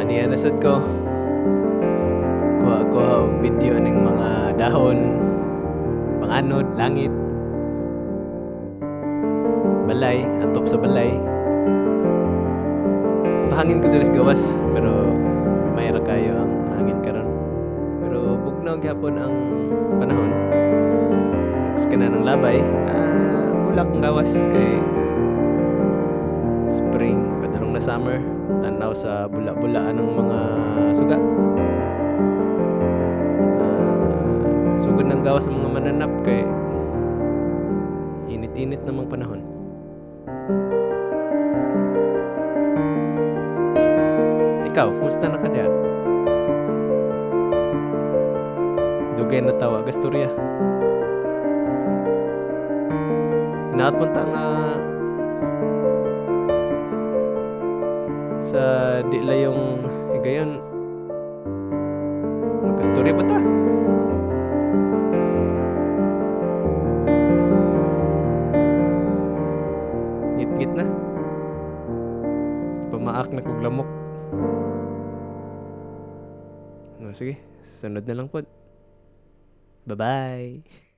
Aniya na sad ko. Kuha-kuha og video aning mga dahon, panganod, langit, balay, atop sa balay. Pahangin ko diri sa gawas, pero may ra kayo ang hangin karon. Pero bugnaw gyapon ang panahon. Ka na ng labay, na bulak ang gawas kay spring, padulong na summer, tanaw sa bula-bulaan ng mga suga. Sugod ng gawas sa mga mananap kay init-init namang panahon. Ikaw, kumusta na ka diha? Dugay na tawa, gastorya. Hinaot punta nga sa di layong higayon magkastorya pa ta. Ngit-ngit na. Pamaak na kog lamok. No, sige, sunod na lang pod. Bye-bye.